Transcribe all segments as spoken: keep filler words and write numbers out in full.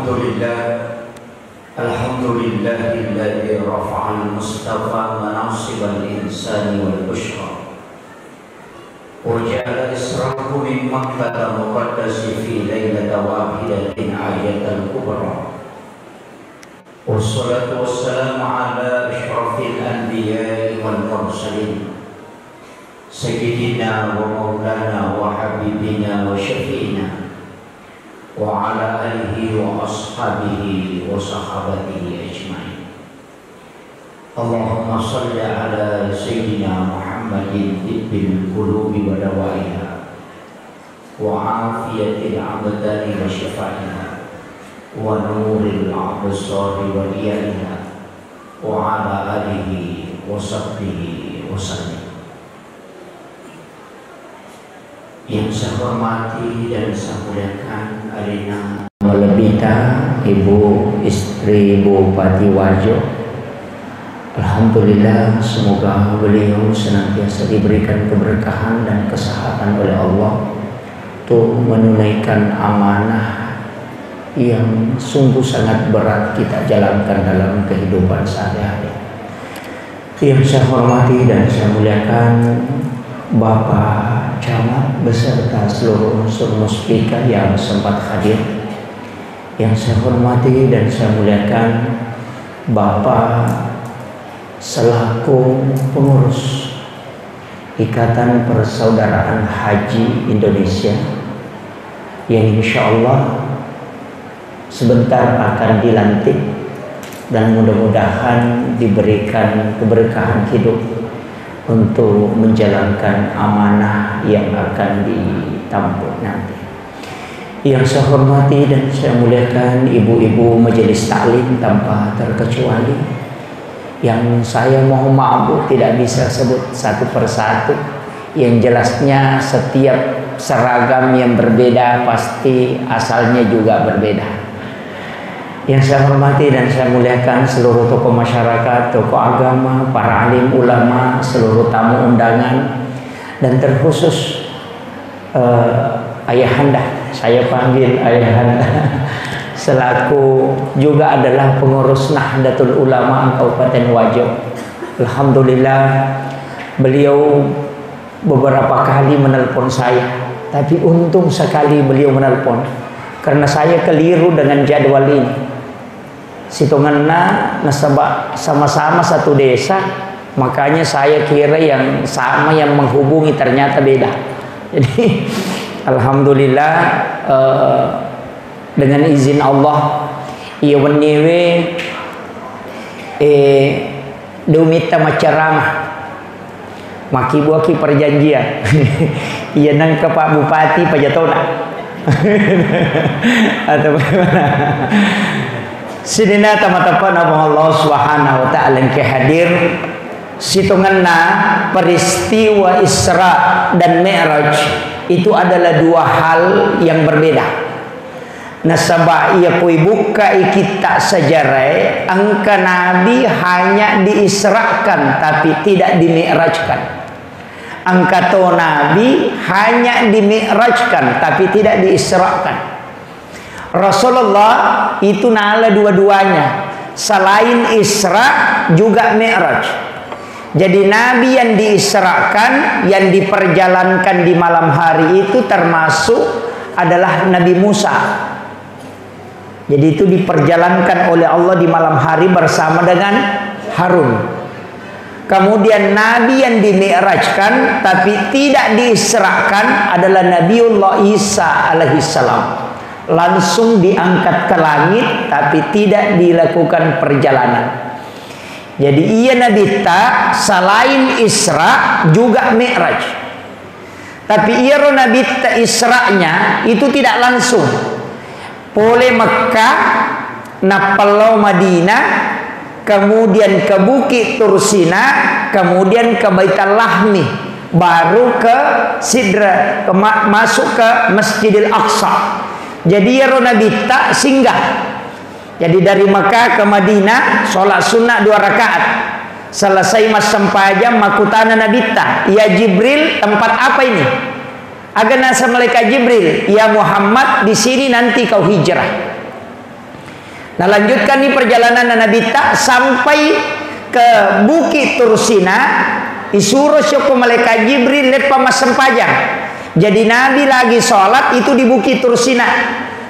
Alhamdulillah. Alhamdulillahilladzi rafa'al mustafa manasibal insani wal busyra. Wa ja'ala israhu min Makkata muqaddasi fi lailata wahidatin ayatal kubra. Wassalatu wassalamu ala asyrafil anbiya'i wal mursalin. Sayyidina wa maulana wa habibina wa syafi'ina wa ala alihi wa ashabihi wa sahabatihi ajma'in. Allahumma salli ala Sayyidina Muhammadin tibbil qulubi wa dawaiha, wa afiyatil abdani wa syifaiha, wa nuril absari wa diyaiha, wa ala alihi wa sahbihi wa sallim. Yang saya hormati dan saya muliakan alena malebbita Ibu Istri Bupati Wajo. Alhamdulillah, semoga beliau senantiasa diberikan keberkahan dan kesehatan oleh Allah untuk menunaikan amanah yang sungguh sangat berat kita jalankan dalam kehidupan sehari-hari. Yang saya hormati dan saya muliakan Bapak Camat beserta seluruh unsur Muspika yang sempat hadir. Yang saya hormati dan saya muliakan Bapak selaku pengurus Ikatan Persaudaraan Haji Indonesia yang insya Allah sebentar akan dilantik dan mudah-mudahan diberikan keberkahan hidup untuk menjalankan amanah yang akan ditampuh nanti. Yang saya hormati dan saya muliakan ibu-ibu majelis taklim tanpa terkecuali, yang saya mohon maaf, Bu, tidak bisa sebut satu persatu. Yang jelasnya, setiap seragam yang berbeda pasti asalnya juga berbeda. Yang saya hormati dan saya muliakan seluruh tokoh masyarakat, tokoh agama, para alim ulama, seluruh tamu undangan, dan terkhusus eh, Ayahanda, saya panggil Ayahanda, selaku juga adalah pengurus Nahdlatul Ulama Kabupaten Wajo. Alhamdulillah, beliau beberapa kali menelpon saya, tapi untung sekali beliau menelpon, karena saya keliru dengan jadwal ini. Sitongenna nasaba sama-sama satu desa, makanya saya kira yang sama yang menghubungi, ternyata beda. Jadi, alhamdulillah, eh, dengan izin Allah, iya wenniwe, eh, dé' umitta maccarama. Makkibuaki perjanjian. Iya nengka Pak Bupati pajatona. Atau bagaimana? Sininna tamateppana Puang Allah Subhanahu wa Ta'ala engka hadir, sitongenna peristiwa Isra dan Mi'raj itu adalah dua hal yang berbeda. Nasaba iya ko ibukkai kitta sejarae, engka nabi hanya diisrakan tapi tidak dimi'rajkan. Engka to nabi hanya dimi'rajkan tapi tidak diisrakan. Rasulullah itu nala dua-duanya, selain Isra juga Mi'raj. Jadi, nabi yang diisrakan, yang diperjalankan di malam hari itu termasuk adalah Nabi Musa. Jadi, itu diperjalankan oleh Allah di malam hari bersama dengan Harun. Kemudian, nabi yang dimi'rajkan tapi tidak diisrakan adalah Nabiullah Isa alaihissalam. Langsung diangkat ke langit tapi tidak dilakukan perjalanan. Jadi, iya nabitta selain Isra juga Mi'raj. Tapi iyaro nabitta Isra'nya itu tidak langsung. Pole Mekka, nappalao Madinah, kemudian ke Bukit Tursina, kemudian ke Baitul Lahmi, baru ke Sidra, ke ma-, masuk ke Masjidil Aqsa. Jadi iyaro nabitta singgah. Jadi, dari Mekah ke Madinah, sholat sunnah dua rakaat. Selesai massempajang, makkutana Nabitta, "Ya Jibril, tempat apa ini?" Aga nasa malaikat Jibril, "Ya Muhammad, di sini nanti kau hijrah." Nalanjutkanni perjalanan Nabitta sampai ke Bukit Tursina, isuro siokko malaikat Jibril leppa massempajang. Jadi Nabi lagi sholat itu di Bukit Tursina.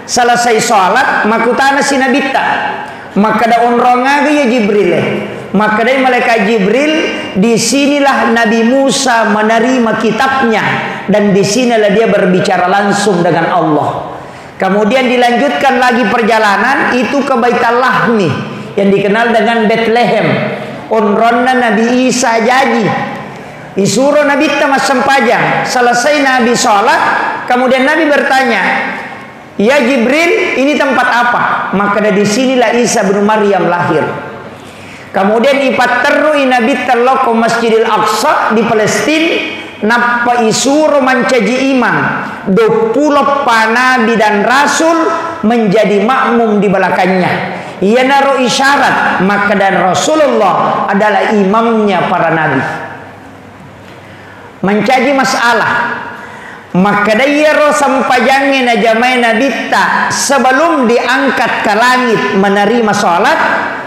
Selesai sholat, makutana si Nabitta. Makkeda, "Onrong aga iya Jibril e?" Makkedai malaikat Jibril, "Di sinilah Nabi Musa menerima kitabnya dan di sinilah dia berbicara langsung dengan Allah." Kemudian dilanjutkan lagi perjalanan itu ke Baitul Lahmi yang dikenal dengan Bethlehem. Onronna Nabi Isa jaji. Isuro Nabitta massempajang. Selesai Nabi sholat, kemudian Nabi bertanya, "Ya Jibril, ini tempat apa?" Makkeda, "Di sinilah Isa bin Maryam lahir." Kemudian ipatterrui Nabitta lao ko Masjidil Aqsa di Palestina, nappa isuro mancaji imang, duappulo eppa nabi dan rasul menjadi makmum di belakangnya. Iyanaro isyarat makkeda Rasulullah adalah imamnya para nabi. Mancaji masalah. Makkeda iyaro sempajangnge najamae Nabitta sebelum diangkat ke langit menerima sholat,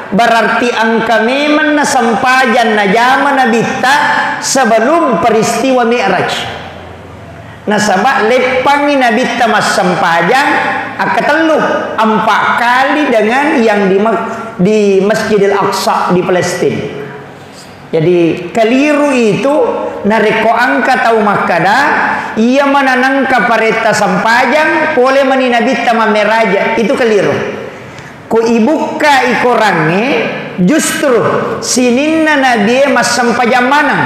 berarti engka memeng na sempajang najama Nabitta sebelum peristiwa Mi'raj. Nasaba leppangngi Nabitta massempajang akkatellu, empat kali dengan yang di Mek-, di Masjidil Aqsa di Palestina. Jadi, keliru itu narekko engka tau makkeda, iya mana nengka paretta sempajang, pole mani Nabitta mammeraja. Itu keliru. Ko ibukkai korangnge, justru sininna nabie massempajang maneng.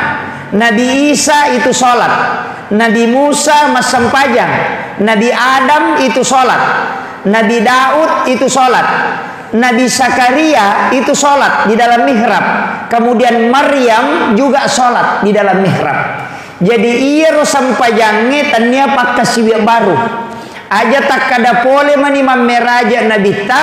Nabi Isa itu sholat, Nabi Musa massempajang, Nabi Adam itu sholat, Nabi Daud itu sholat, Nabi Zakaria itu sholat di dalam mihrab. Kemudian Maryam juga sholat di dalam mihrab. Jadi iyaro sempajangnge tennia pakkasiwiang baru. Aja takkada pole mani mammeraja Nabitta,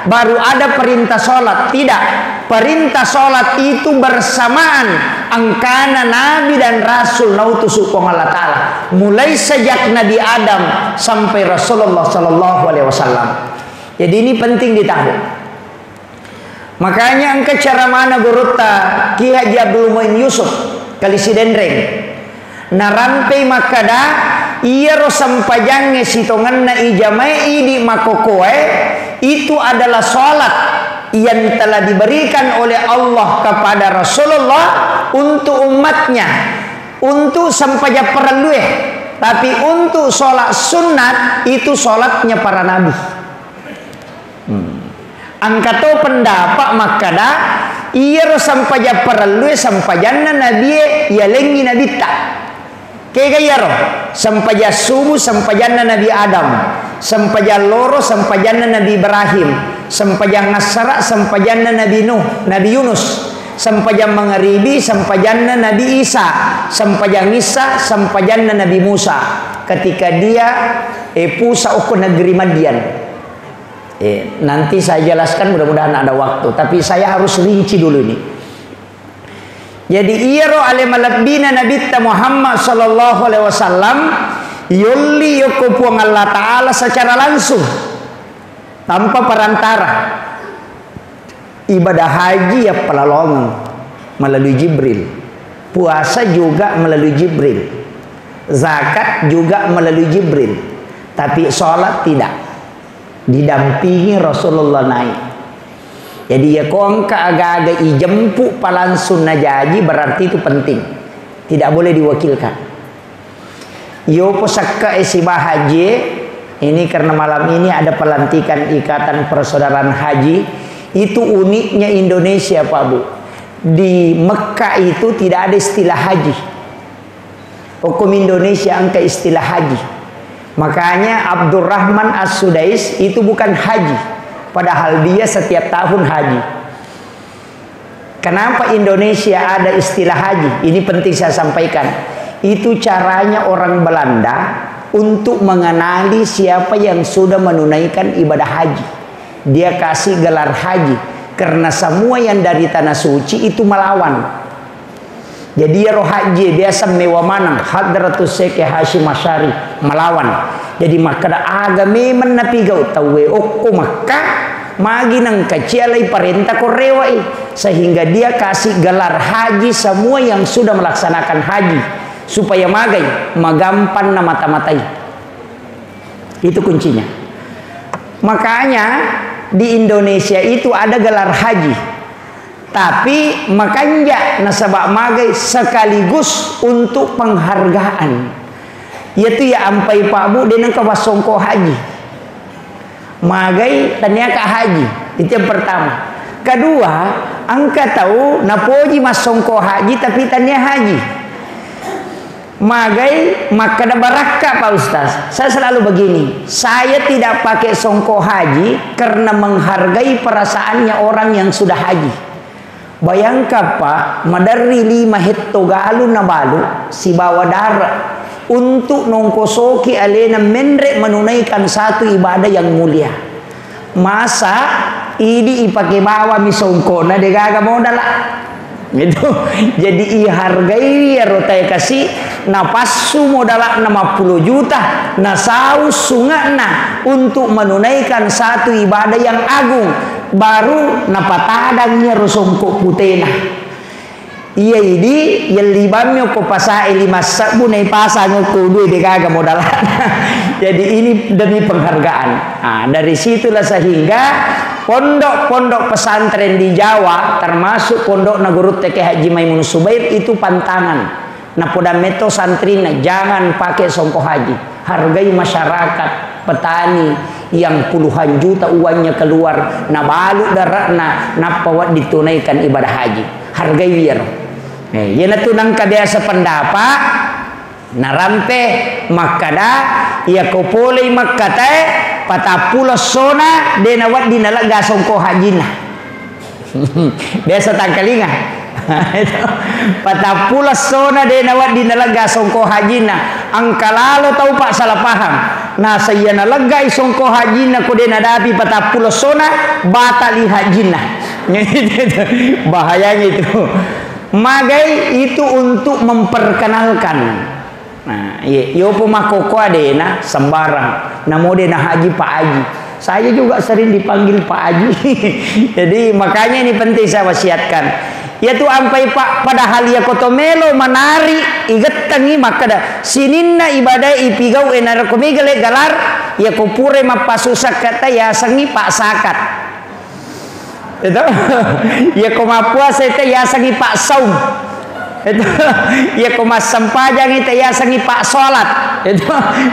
baru ada perintah sholat. Tidak. Perintah sholat itu bersamaan engkana nabi dan rasul nautusu Puang Allah Ta'ala. Mulai sejak Nabi Adam sampai Rasulullah sallallahu alaihi wasallam. Jadi ini penting ditahu. Makanya engka ceramana gurutta Ki Haji Abdul Muin Yusuf, Kali Sidenreng. Narampei makkada, iyaro sempajangnge sitongenna ijamae idi makkokkoe, itu adalah sholat yang telah diberikan oleh Allah kepada Rasulullah untuk umatnya, untuk sempajang parellue. Tapi untuk sholat sunat, itu sholatnya para nabi. Hmm. Engka to pendapat makkada, iyaro sempajang parellue sempajanna nabie yalengngi nabitta. Kega iyaro? Sempajang subuh sempajanna Nabi Adam, sempajang loro sempajanna Nabi Ibrahim, sempajang assara sempajanna Nabi Nuh, Nabi Yunus, sempajang mangaribi sempajanna Nabi Isa, sempajang issa sempajanna Nabi Musa. Ketika dia, eh, pusa okko negeri Madian. Eh, nanti saya jelaskan, mudah-mudahan ada waktu. Tapi saya harus rinci dulu ini. Jadi, iyaro ale malebbina Nabitta Muhammad sallallahu alaihi wasallam, yolli yokko Puang Allah Ta'ala secara langsung, tanpa perantara. Ibadah haji yappalalongeng melalui Jibril. Puasa juga melalui Jibril. Zakat juga melalui Jibril. Tapi sholat tidak. Didampingi Rasulullah naik. Jadi, ya, ko engka aga-aga ijempu palangsung najaji, berarti itu penting. Tidak boleh diwakilkan. Yopo sakka e siba haji, ini karena malam ini ada pelantikan Ikatan Persaudaraan Haji. Itu uniknya Indonesia, Pak Bu. Di Mekah itu tidak ada istilah haji. Hukum Indonesia engka istilah haji. Makanya Abdurrahman As-Sudais itu bukan haji, padahal dia setiap tahun haji. Kenapa Indonesia ada istilah haji? Ini penting saya sampaikan. Itu caranya orang Belanda untuk mengenali siapa yang sudah menunaikan ibadah haji. Dia kasih gelar haji karena semua yang dari tanah suci itu melawan. Jadi, iyaro haji biasa mewa maneng, Hadratus Syekh Hasyim Asy'ari melawan. Jadi, makkeda aga memeng napigau tauwe okko Makkah, Magi nengka cialai parenta korewai, sehingga dia kasih gelar haji semua yang sudah melaksanakan haji, supaya magai, magampang na mata-matai. Itu kuncinya. Makanya di Indonesia itu ada gelar haji. Tapi makanja nasaba magai sekaligus untuk penghargaan. Yaitu ya ampai Pak Bu, de nengka wassongko haji. Magai taniaka haji. Itu yang pertama. Kedua, engka tau napoji massongko haji tapi tania haji. Magai makkeda barakka, Pak Ustaz. Saya selalu begini, saya tidak pakai songko haji karena menghargai perasaannya orang yang sudah haji. Bayangkan, Pak, maderri lima hetto galung nabalu sibawa dara untuk nongkosoki alena menre menunaikan satu ibadah yang mulia. Masa idi ipake bawami songkona degaga modala? Itu. Jadi ihargai iyaro tae kasi napassu modala'na mappulo juta, nasau sunga'na untuk menunaikan satu ibadah yang agung, baru napatadang iyaro songko putena. Iya idi, yellibammi okko pasae lima sebbu, naipasang okko due degaga modala'na. Jadi ini demi penghargaan. Ah, dari situlah sehingga pondok-pondok pesantren di Jawa, termasuk pondokna Gurutta Kiai Haji Maimun Subair, itu pantangan. Napoda metto santrina, jangan pakai songko haji. Hargai masyarakat, petani yang puluhan juta uangnya keluar, nabalu dara'na, nappa wedding tunaikan ibadah haji. Hargai wiro. Eh, iyanatu nengka biasa pendapat, narampe makkada, iyako polei makkatae, patappulo essona de nawedding nalegga songko hajinna. Biasa tangkalinga. Patappulo essona de nawedding nalegga songko hajinna. Engka lalo tau, Pak, salah paham. Nasaba iya naleggai songko hajinna ko de nadapi patappulo essona, batali hajinna. Bahayanya itu. Magai itu untuk memperkenalkan. Nah, iya, yopo makkokko adena sembarang. Namo de nahaji Pak Haji. Saya juga sering dipanggil Pak Haji. Jadi, makanya ini penting saya wasiatkan. Yatu ampai, Pak, padahal iya koto melo manari, igettengi makkada, sininna ibadah ipigau e narekko mega le galar, iya ko pura mappasusa kata yasengi Pak Sakat. Itu. Iya ko mappuasa itu yasengi Pak Saum. Itu. Iya ko massempajang itu yasengi Pak Salat. Itu.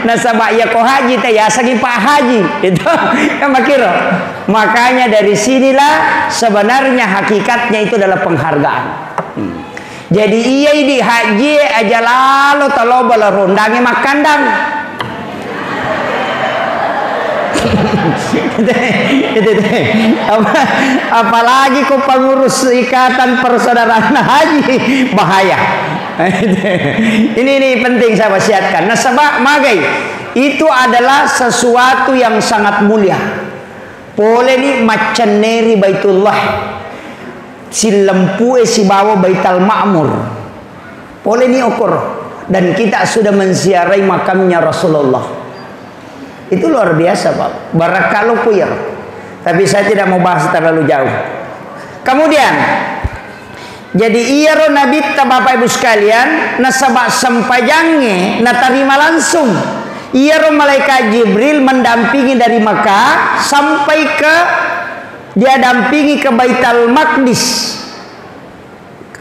Nasaba iya ko haji itu yasengi Pak Haji. Itu. Kan makiro. Makanya dari sinilah sebenarnya hakikatnya itu adalah penghargaan. Hmm. Jadi iya idi haji aja lalo taloba la rondange makkandang. Itu, itu, itu. Apa-, apalagi ko pengurus ikatan persaudaraan haji, bahaya. Ini, ini penting saya wasiatkan. Nasaba magai, itu adalah sesuatu yang sangat mulia. Poleni maccenneri Baitullah, sillempue sibawa Baital Ma'mur. Poleni okoro. Dan kita sudah menziarahi makamnya Rasulullah. Itu luar biasa, Pak. Barakka loppo iyaro. Tapi saya tidak mau bahas terlalu jauh. Kemudian, jadi iyaro Nabitta, Bapak Ibu sekalian, nasaba sempajangnge natarima langsung. Iyaro malaikat Jibril mendampingi dari Mekah sampai ke, dia dampingi ke Baitul Maqdis.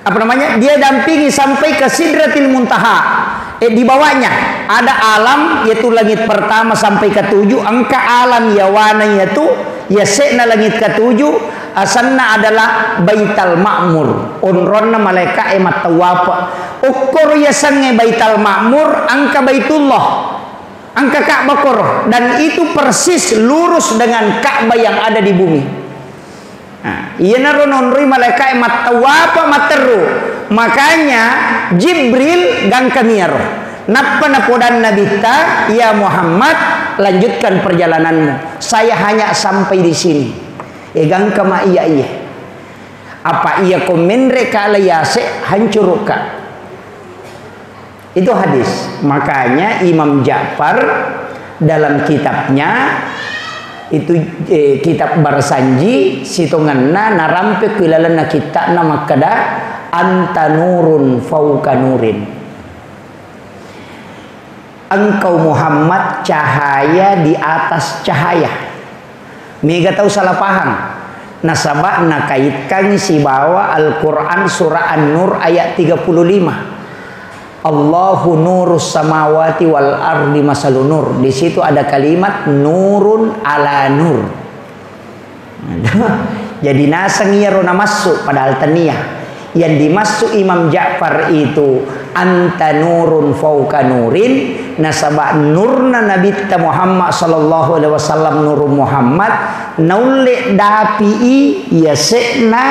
Apa namanya? Dia dampingi sampai ke Sidratil Muntaha. Eh, di bawahnya ada alam, yaitu langit pertama sampai ke tujuh, engka alam yawana yaitu yase'na langit ketujuh, asanna adalah Baitul Ma'mur. Onronna malaika'e mattawapa. Okkoro yasengnge Baitul Ma'mur, engka Baitullah. Engka Ka'bah koro. Dan itu persis lurus dengan Ka'bah yang ada di bumi. Nah, iyanaro naonroi malaika'e mattawapa matteru. Makanya Jibril gangkami iyaro. Nappa napodanna Nabitta, "Ya Muhammad, lanjutkan perjalananmu. Saya hanya sampai di sini." E gangka ma iya iya. Apa iya ko menre ka la yase, hancuruk ka. Itu hadis. Makanya Imam Ja'far dalam kitabnya Itu, eh, kitab Barsanji, sitongenna narampe ku ilalenna kitta'na makkeda, "Anta nurun fauka nurin." Engkau Muhammad cahaya di atas cahaya. Mega tau salah paham. Nasaba nakaitkangi sibawa Al-Quran surah An-Nur ayat tiga puluh lima. "Allahu nurus samawati wal ardi masalu nur." Di situ ada kalimat nurun ala nur. Jadi naseng iyaro namassu, padahal tania. Yang dimaksud Imam Ja'far itu, "Anta nurun fauka nurin," nasaba nurna Nabitta Muhammad sallallahu alaihi wasallam, nurun Muhammad, naulle dapi'i yase'na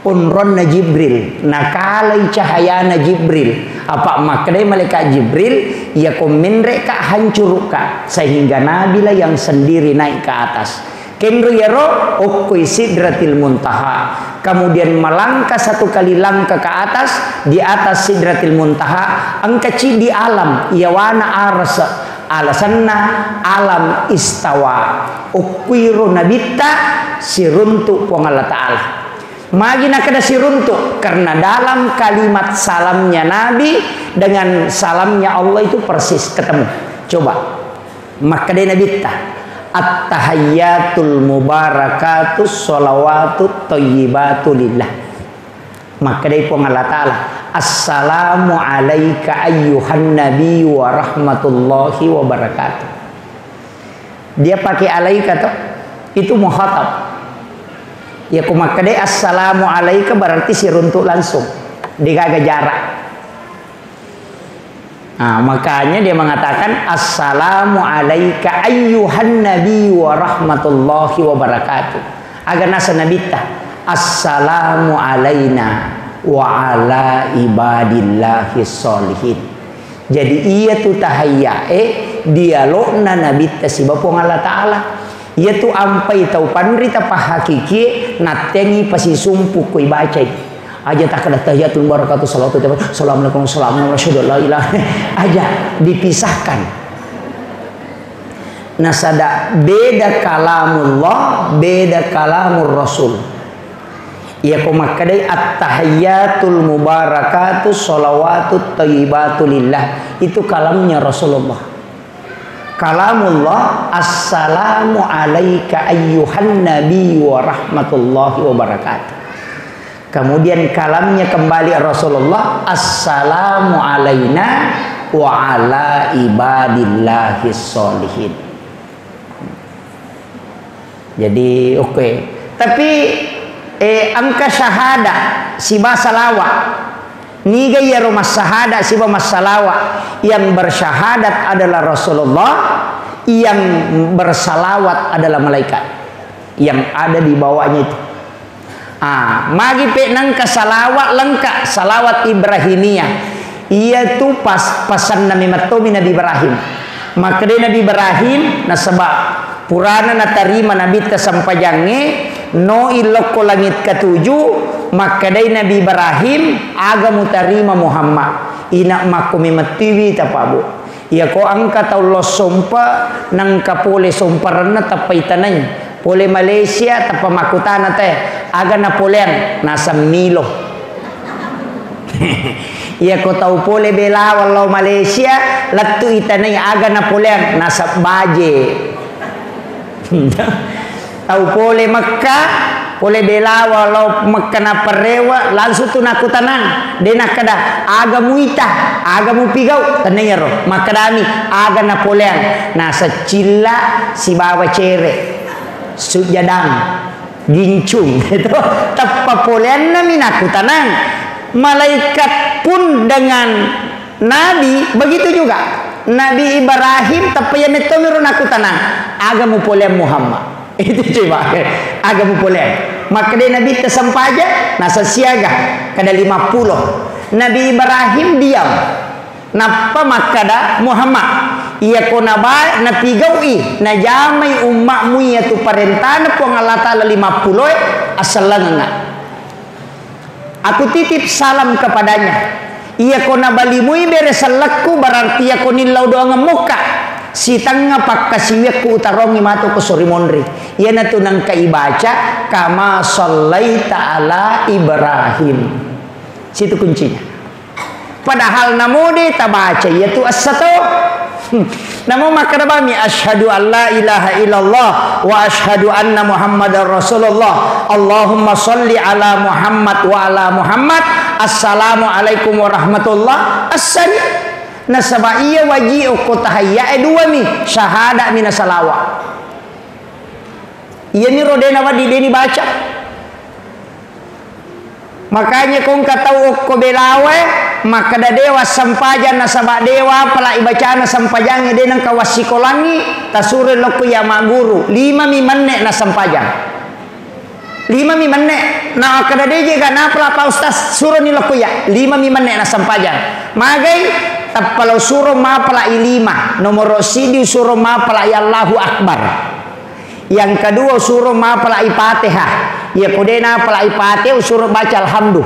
onronna Jibril, nakalai cahayana Jibril. Apa makkedai malaikat Jibril, "Iyako menre'ka, hancuru'ka," sehingga Nabilah yang sendiri naik ke atas. Kenro iyaro, okkoi Sidratil Muntaha. Kemudian melangkah satu kali langkah ke atas, di atas Sidratil Muntaha, engka ciddi alam, iyawana arasa, alasanna alam istawa. Okkuiro Nabitta siruntuk Puang Allah Ta'ala. Magi nakkeda siruntuk? Karena dalam kalimat salamnya Nabi dengan salamnya Allah itu persis ketemu. Coba. Makkedai Nabitta, "At-tahayyatul mubarakatus sholawatut thayyibatu lillah." Makkedai Puang Allah Ta'ala, "Assalamu alaika ayyuhan nabiyyu wa rahmatullahi wa barakatuh." Dia pakai alaika to, itu muhatab. Ya, ku makkedai, "Assalamu alaika," berarti siruntuk langsung. Degaga jarak. Nah, makanya dia mengatakan, "Assalamu alaika ayyuhan nabi wa rahmatullahi wa barakatuh." Aga nasa Nabitta, "Assalamu alaina wa ala ibadillahi sholihin." Jadi, iya tu tahayya, eh, dialogna Nabitta siba Puang Allah Ta'ala. Iyatu ampai tau panrita pahakikie nattengi pasisumpu koi bacai. Aja takkeda tahiyatul barakatuh salawatu, assalamualaikum, assalamualaikum, asyhadu an la ilaha. Aja dipisahkan. Nasada beda kalamullah, beda kalamur rasul. Iyako makkedai attahiyatul mubarakatu shalawatut thayyibatu lillah, itu kalamnya Rasulullah. Kalamullah, "Assalamu alaika ayyuhan nabi wa rahmatullahi wa barakatuh." Kemudian kalamnya kembali Rasulullah, "Assalamu alaina wa ala ibadillahis sholihin." Jadi, oke. Tapi, eh, engka syahada siba salawa. Niga iyaro massahada siba massalawa? Yang bersyahadat adalah Rasulullah, yang bersalawat adalah malaikat yang ada di bawahnya itu. Ah, magi pe nengka salawat lengkap, salawat Ibrahimiyah. Iyatu pas-, pasanna memettomi Nabi Ibrahim. Makkedai Nabi Ibrahim, nasaba purana natarima Nabitta sempajangnge, no illokko langit ketujuh, makkedai Nabi Ibrahim, "Aga mutarima Muhammad?" Ina makko memettiwi tapabu. Iyako engka tau lossompa, nengka pole somparenna tappa itanai. Pole Malaysia, tappa makkutana te, "Aga napoleang?" Naseng milo. Iyako tau pole Belawa lao Malaysia, lettu itanai, "Aga napoleang?" Naseng baje. Tau pole Mekka, pole Belawa lao Mekka naparewa, langsung tu nakkutanang. De nakkeda, "Aga muita, aga mupigau?" Tenniyaro. Makkedami, "Aga napoleang?" Naseccilla sibawa cere, sujadang, gincung. Itu teppa poleannami nakkutanang. Malaikat pun dengan Nabi begitu juga. Nabi Ibrahim teppa iya mettomiro nakkutanang, "Aga mupoleang Muhammad?" Itu coba. "Aga mupoleang?" Makkeda Nabi tesempaja, nasa siaga, kada lima puluh. Nabi Ibrahim diam. Nappa makkada Muhammad, "Iyako naba-, napigau'i, najamai umma'mu iyatu parentana Puang Allah Ta'ala lima puluh e, assellengengnga." Aku titip salam kepadanya. Iyako nabalimui bere sellekku, berarti iyako nillau doangeng mokka. Sitengnga pakkasiwiakku utarongngi matu ko sori monri. Iyanatu nengka ibaca, "Kama sallaita ala Ibrahim." Situ kuncinya. Padahal namo de tabaca iyatu essa to. Namo makkeda bami, "Asyhadu an la ilaha illallah wa asyhadu anna Muhammadar Rasulullah. Allahumma shalli ala Muhammad wa ala Muhammad. Assalamualaikum warahmatullah." Essani. Nasaba iya waji okko tahayyae duami, syahada mi na salawa. Iyaniro de nawedding de nibaca. Makanya ko engka tau okko belawae, makkeda de wassempajang nasaba de wapala ibacana sempajangnge de nengka wassikolangngi, tasuroi lokko iya magguru, lima mi menne nassempajang. Lima mi menne, na makkeda de je ga napala Pak Ustaz, suroni lokko iya, lima mi menne nassempajang. Magai, tappa lao suro mapala i lima, nomoro sidi usuro mapala i Allahu Akbar. Yang kedua, usuro mapalai Fatihah. Iya ko de napalai Fatihah, usuro baca Alhamdu.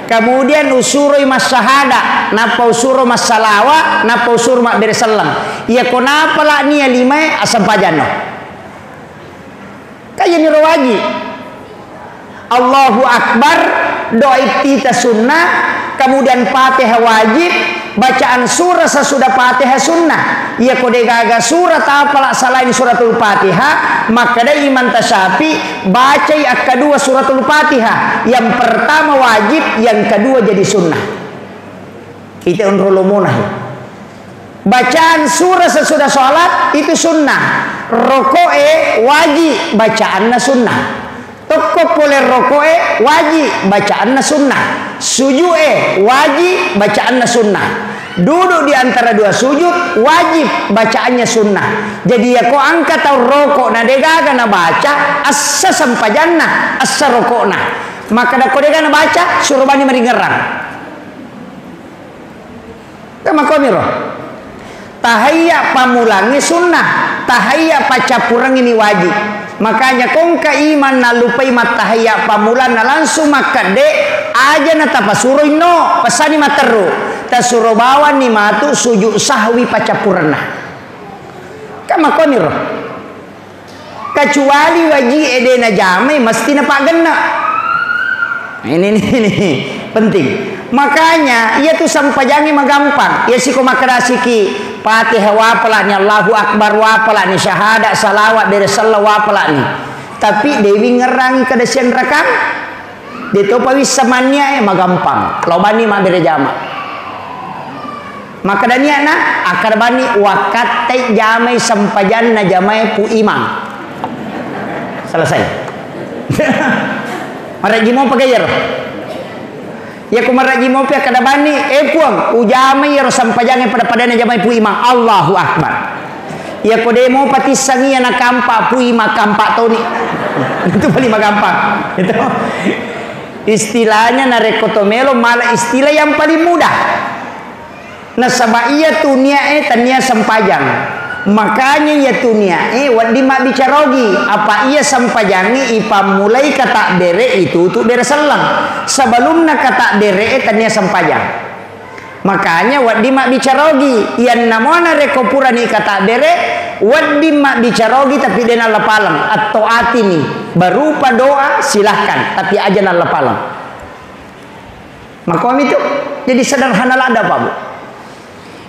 Kemudian usuroi massahada, nappa usuro massalawa, nappa usuro mabbere selleng. Iya ko napala nia limae, assempajanno. Kayani ro waji. Allahu Akbar, doa iftitah sunnah, kemudian Fatihah wajib, bacaan surah sesudah Fatihah sunnah. Iya ko degaga surah tapala selain suratul Fatihah, makkedai Imam Tasyafi, bacai akkadua suratul Fatihah. Yang pertama wajib, yang kedua jadi sunnah. Kita unrolomona. Bacaan surah sesudah sholat itu sunnah. Roko'e waji bacaanna sunnah. Tokko pole roko'e waji bacaanna sunnah. Suju'e waji bacaanna sunnah. Duduk di antara dua sujud wajib bacaannya sunnah. Jadi yako engka tau roko na degaga nabaca assa sempajanna, assa roko'na. Maka dako dega nabaca, suro bani maringerang. Kan makkoniro. Tahayya pammulangnge sunnah, tahayya paccappurengnge ni wajib. Makanya ko engka imang nallupai mattahayya pammulanna langsung makkedde, aja na tapasuroi no, pesani matteru. Tasuro bawanni matu sujud sahwi paccappurenna. Kan makkoniro. Kecuali waji'e de najamai, mesti napaggenna. Ini, ini, ini penting. Makanya, iya tu sempajangnge magampang. Iya siko makkedasiki Fatihah wapalani, Allahu Akbar wapalani, syahadat, salawat, bere selleng wapalani. Tapi dewi ngerangi kada sianrakang. De topa wissa manniae, magampang. Lao bani mabbere jama. Makkeda nia'na, akkeda bani, wakkattai jamai sempajanna jamae Pu Imang. Selesai. Marejji mopa ga iyaro? Yako marejji mopa akkeda bani, "Eh Puang, ujamai iyaro sempajangnge pada-padana jamai Pu Imang." Allahu Akbar. Yako de mopa tisseng iya nakampa Pu Imang, kampa toni. Itu paling magampang. Itu. Istilahnya narekko to melo mala istilah yang paling mudah. Nasaba iya tu nia'e tania sempajang. Makanya iya tu nia'e wedding mabbicara ogi, apa iya sempajangnge ipammulai katabbere itutu bere selleng. Sebelumna katabbere e tania sempajang. Makanya wedding mabbicara ogi, iyanna mo narekko purani katabbere, wedding mabbicara ogi tapi de nallapaleng, atto atini, berupa doa silahkan, tapi aja nallapaleng. Makomi tu, jadi sederhana ladda, Pak, Bu.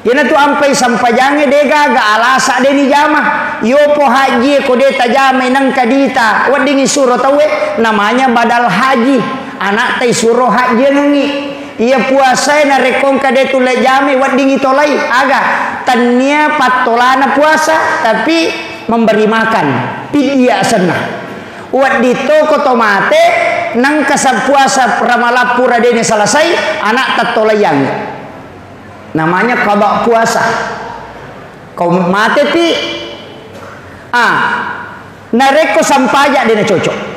Iyanatu ampai sampajangnge degaga alasa de nijama. Yopo haji ko de tajamai nengka dita, weddingi suro tauwe, namanya badal haji. Anakta isuro hajiangengi. Iya puasae narekko engka de tulle jamai, weddingi tolai. Aga? Tennia pattolana puasa, tapi memberi makan. Pidia asenna. Wedding toko to mate, nengka sa puasa Ramalang pura dene selesai, anak tettolaiangngi. Namanya qada puasa. Kau mate pi, ah, narekko sampaja dene cocok.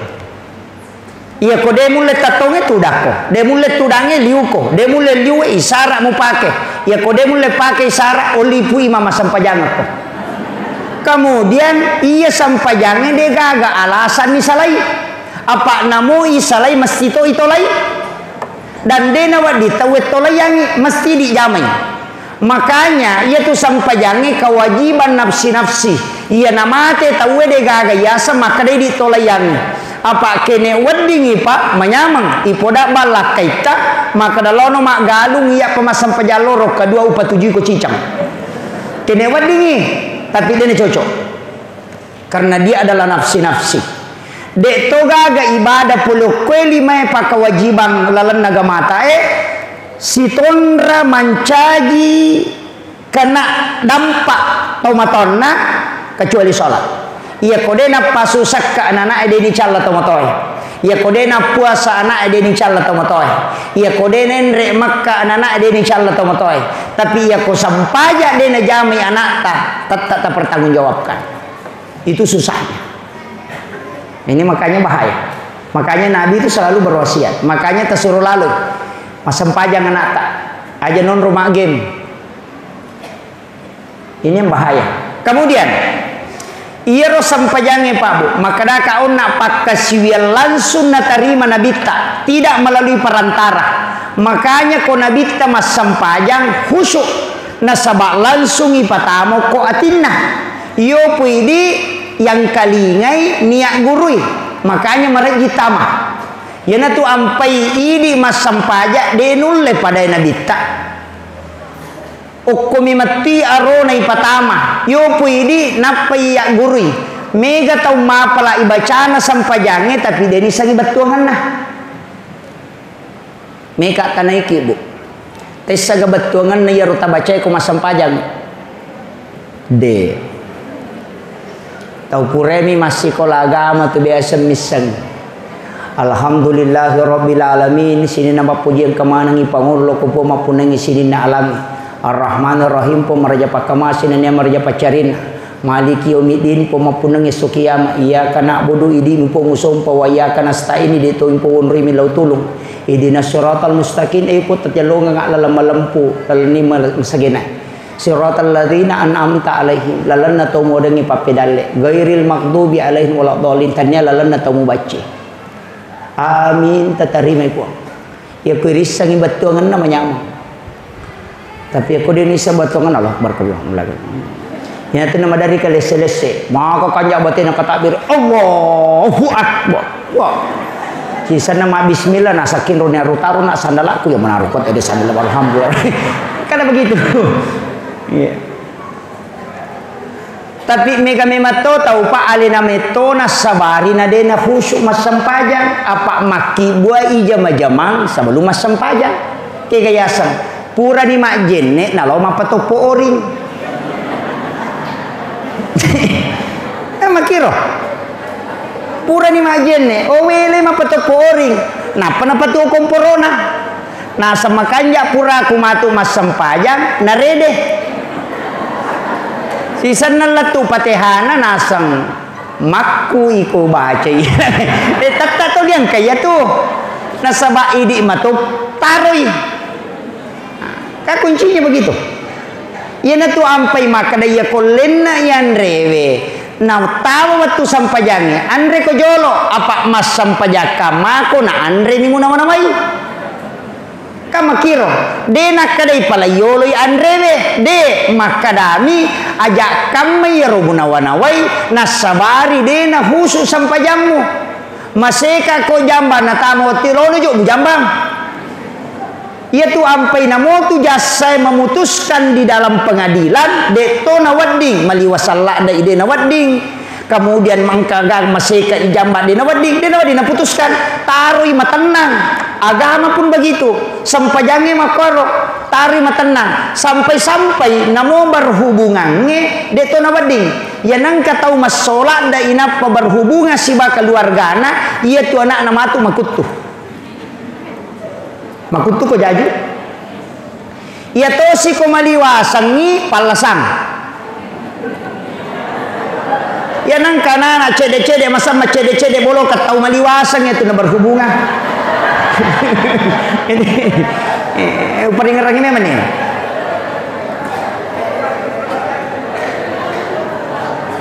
Iya ko de mulle tattonge tudakko, de mulle tudange liuko, de mulle liue isara mupake. Iya ko de mulle pake isara, oli Pu Imang massampajangekko. Kemudian iya sampajangnge de gaga alasanni salai. Apa namo isalai mesti to itolai. Dan de nawedding tauwe tolaiangngi, mesti dijamai. Makanya, iyatu sempajangnge kewajiban nafsi-nafsi. Iya namate tauwe de gaga yaseng makkeda idi tolaiyangngi. Apa kene weddingngi, Pak, manyameng, ipoda ballakaitta, makkeda laono maggalung iya pemassempajang loro, kedua upatujuiko cicang. Kene weddingngi, tapi dene cocok. Karena dia adalah nafsi-nafsi. De to gaga ibadah pole okkoe limae pakewajibang lalenna agamatae, sitonra mancaji kena dampak tomatoanna kecuali sholat. Iya ko de nappasu sakka anak-anak de nicalla tomatoe. Iya ko de nappuasa anak de nicalla tomatoe. Iya ko de nenre makka anak-anak de nicalla tomatoe. Tapi iya ko sampaja de najamai anakta, tetap tapertanggungjawabkan. Itu susahnya. Ini makanya bahaya. Makanya Nabi itu selalu berwasiat. Makanya tersuruh lalu. Massempajang anakta. Aja nonro maggame. Ini yang bahaya. Kemudian, iyaro sempajangnge, Pak, Bu, makkedaka onna pakkasiwiang langsung natarima Nabitta, tidak melalui perantara. Makanya ko Nabitta massempajang khusyuk, nasaba langsung ipatama ko atinna. Iyo pui di yang kalingai niat gurui, makanya marejji tama. Iyanatu ampai idi massempajang de nulle padai Nabitta. Okkomi metti arona ipatama. Yopo idi nappai yaggurui. Mega tau mapala ibacana sempajangnge, tapi de nissengi bettuangenna. Meka tanaiki, Bu. Tessaga bettuangenna iyaro tabacae ko massempajang. De. Tau puremi massikola agama tu biasa misseng. Alhamdulillahirabbil alamin, sininna mappuji engka manengngi pangolo ko Puang mappunnangngi sininna alam. Arrahmanirrahim, Puang maraja pakkamase nennia maraja paccarinna. Maliki yaumiddin, Puang mappunnangngi esso kiama. Iyyaka na'budu, idi'mi Puang usompa, wa iyyaka nasta'in, idi to Puang onroimi lao tulung. Ihdinas siratal mustaqim, e Puang tatellongeng laleng malempu, lalenni masagena. Siratal ladzina an'amta alaihim, lalenna to muadengngi pappedalle, ghairil maghdubi alaihim waladdallin, tania lalenna to mubacce. Amin, tatarimai Puang. Iya ko irissengngi bettuangenna manyameng. Tapi iya ko de nisseng bettuangenna, Allahu Akbar, kabeh mulai. Iya tu nama dari kalesse-lesse. Maka kanja batena katakbir, Allahu Akbar. Wah. Sisenna ma bismillah, nasaking roni aru-taru na sandalakku, ya menaruh kot ada sandal, alhamdulillah. Karena begitu. Iya. Tapi mega memang to tau, Pak, alena metto nassabari na de na khusyuk massempajang, apa makkibua ijama-jamang sebelum massempajang. Kega yaseng, purani majjenne nalo mappatoppo oring. Nah, makkiro. Purani majjenne, oh, wele mappatoppo oring. Nappa napatuo komporona. Naseng makanja puraku matu massempajang, narede. Sisenna lettu Fatihana naseng makku iko bacai. Eh, tetta to diangka iya tu. Nasaba idi matu taroi. Kan kuncinya begitu. Iyanatu ampai makkeda iya kollenna iyanrewe. Nautama wettu sempajangnge, anreko jolo, apa massempajakka mako na anremi munawa-nawai. Kan makkiro, de nakkedai pala yoloi anrewe, de, makkedami aja kamma iyaro munawa-nawai, nassabari de nahusu sempajammu. Maseka ko jambang natama wettu lolo jo mujambang. Iyatu ampai namotu jassae memutuskan di dalam pengadilan, de to nawedding, maliwa salla'da ide nawedding. Kemudian mengkagang maseka ijambang de nawedding, de nawedding naputuskan. Taroi matennang. Agama pun begitu. Sempajangnge makkoro, taroi matennang. Sampai-sampai namo berhubungangnge, de to nawedding. Iya nengka tau massola'da inappa berhubungan siba keluargana, iyatu anakna matu makuttu. Makuttu ko jaji? Iya tosi ko maliwasengngi pallasang. Iya nengka nana cedde-cedde, masamma cedde-cedde bolo ka tau maliwaseng itu na berhubungan. Ini, eh, uparingerangi memang nih.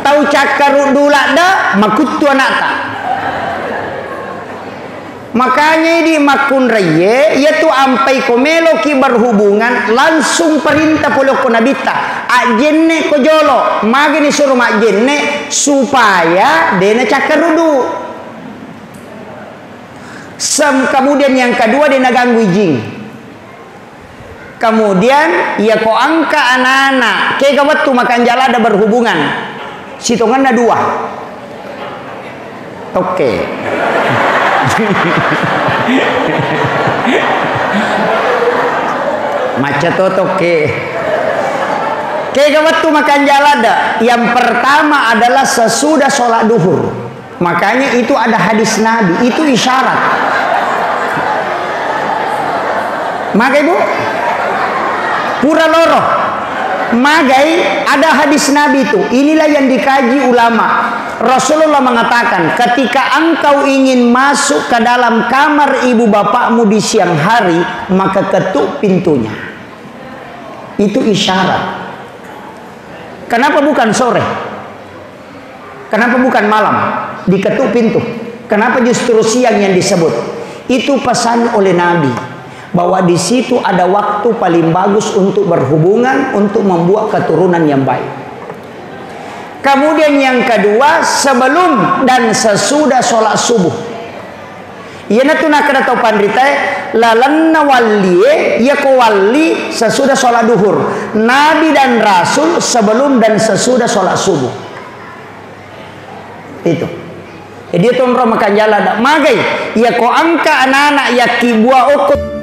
Tau cakkaru dulak da, makuttu anakta. Makanya idi makkunraie, iyatu ampai ko meloki berhubungan, langsung perintah pole ko nabitta, ajjenne ko jolo, magani suro majjenne supaya de nacakkarudu. Sem-, kemudian yang kedua, de naganggu jing. Kemudian, iya ko engka anak-anak, kega wettu makanjala ada berhubungan. Sitongenna dua. Tokke. Macca to tokke. Kega wettu makanjala ada. Yang pertama adalah sesudah sholat duhur. Makanya itu ada hadis Nabi, itu isyarat. Magai, Bu? Pura loro. Magai, ada hadis Nabi itu. Inilah yang dikaji ulama. Rasulullah mengatakan, "Ketika engkau ingin masuk ke dalam kamar ibu bapakmu di siang hari, maka ketuk pintunya." Itu isyarat. Kenapa bukan sore? Kenapa bukan malam? Diketuk pintu. Kenapa justru siang yang disebut? Itu pesan oleh Nabi, bahwa di situ ada waktu paling bagus untuk berhubungan, untuk membuat keturunan yang baik. Kemudian yang kedua, sebelum dan sesudah sholat subuh. Iyanatu nakkeda tau panritae, lalenna wallie, iya ko walli sesudah sholat duhur. Nabi dan Rasul sebelum dan sesudah sholat subuh. Itu. Jadi, itu onro makanjala ada. Magai, iya ko engka anak-anak yakki bua okko